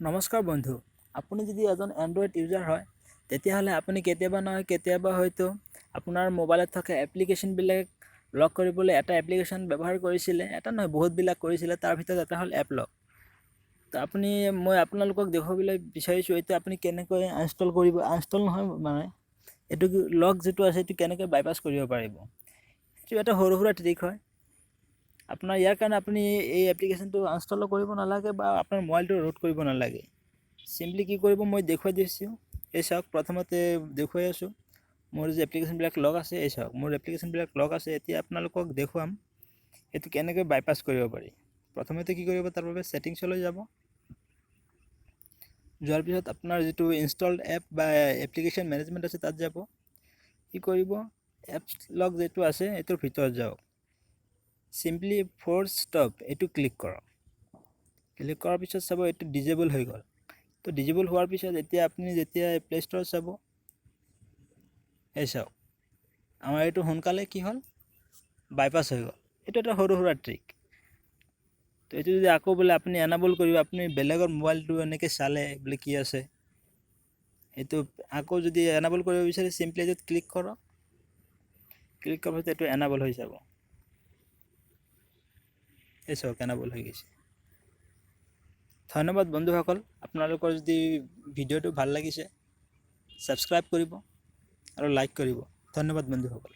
নমস্কাৰ বন্ধু, আপুনি যদি এজন এণ্ড্ৰইড ইউজাৰ হয়, তেতিয়াহ'লে আপুনি কেতিয়াবা নহয় কেতিয়াবা হয়তো আপোনাৰ মোবাইলত থকা এপ্লিকেশ্যনবিলাক লক কৰিবলৈ এটা এপ্লিকেশ্যন ব্যৱহাৰ কৰিছিলে। এটা নহয়, বহুতবিলাক কৰিছিলে। তাৰ ভিতৰত এটা হ'ল এপ লক। তো আপুনি, মই আপোনালোকক দেখুৱাবলৈ বিচাৰিছোঁ এইটো আপুনি কেনেকৈ আনইনষ্টল কৰিব, আনইনষ্টল নহয়, মানে এইটো লক যিটো আছে, এইটো কেনেকৈ বাইপাছ কৰিব পাৰিব। এইটো এটা সৰু সুৰা ট্ৰিক হয় আপোনাৰ। ইয়াৰ কাৰণে আপুনি এই এপ্লিকেশ্যনটো আনইনষ্টলো কৰিব নালাগে বা আপোনাৰ মোবাইলটো ৰুট কৰিব নালাগে। চিম্পলি কি কৰিব, মই দেখুৱাই দিছোঁ। এই চাওক, প্ৰথমতে দেখুৱাই আছোঁ মোৰ যে এপ্লিকেশ্যনবিলাক লক আছে। এই চাওক, মোৰ এপ্লিকেশ্যনবিলাক লক আছে। এতিয়া আপোনালোকক দেখুৱাম এইটো কেনেকৈ বাইপাছ কৰিব পাৰি। প্ৰথমতে কি কৰিব? তাৰ বাবে ছেটিংছলৈ যাব। যোৱাৰ পিছত আপোনাৰ যিটো ইনষ্টলড এপ বা এপ্লিকেশ্যন মেনেজমেণ্ট আছে, তাত যাব। কি কৰিব? এপছ লক যিটো আছে, এইটোৰ ভিতৰত যাওক। চিম্পলি ফ'ৰ্চ ষ্টপ এইটো ক্লিক কৰক। ক্লিক কৰাৰ পিছত চাব, এইটো ডিজেবল হৈ গ'ল। তো ডিজেবল হোৱাৰ পিছত এতিয়া আপুনি যেতিয়া প্লে ষ্ট'ৰত চাব, এই চাওক, আমাৰ এইটো সোনকালে কি হ'ল? বাইপাছ হৈ গ'ল। এইটো এটা সৰু সুৰা ট্ৰিক। তো এইটো যদি আকৌ বোলে আপুনি এনাবল কৰিব, আপুনি বেলেগৰ মোবাইলটো এনেকৈ চালে বোলে কি আছে, এইটো আকৌ যদি এনাবল কৰিব বিচাৰে, চিম্পলি এইটোত ক্লিক কৰক। ক্লিক কৰাৰ পিছত এইটো এনাবল হৈ যাব। এই চাওক, এনাবল হৈ গৈছে। ধন্যবাদ বন্ধুসকল। আপোনালোকৰ যদি ভিডিঅ'টো ভাল লাগিছে, ছাবস্ক্ৰাইব কৰিব আৰু লাইক কৰিব। ধন্যবাদ বন্ধুসকল।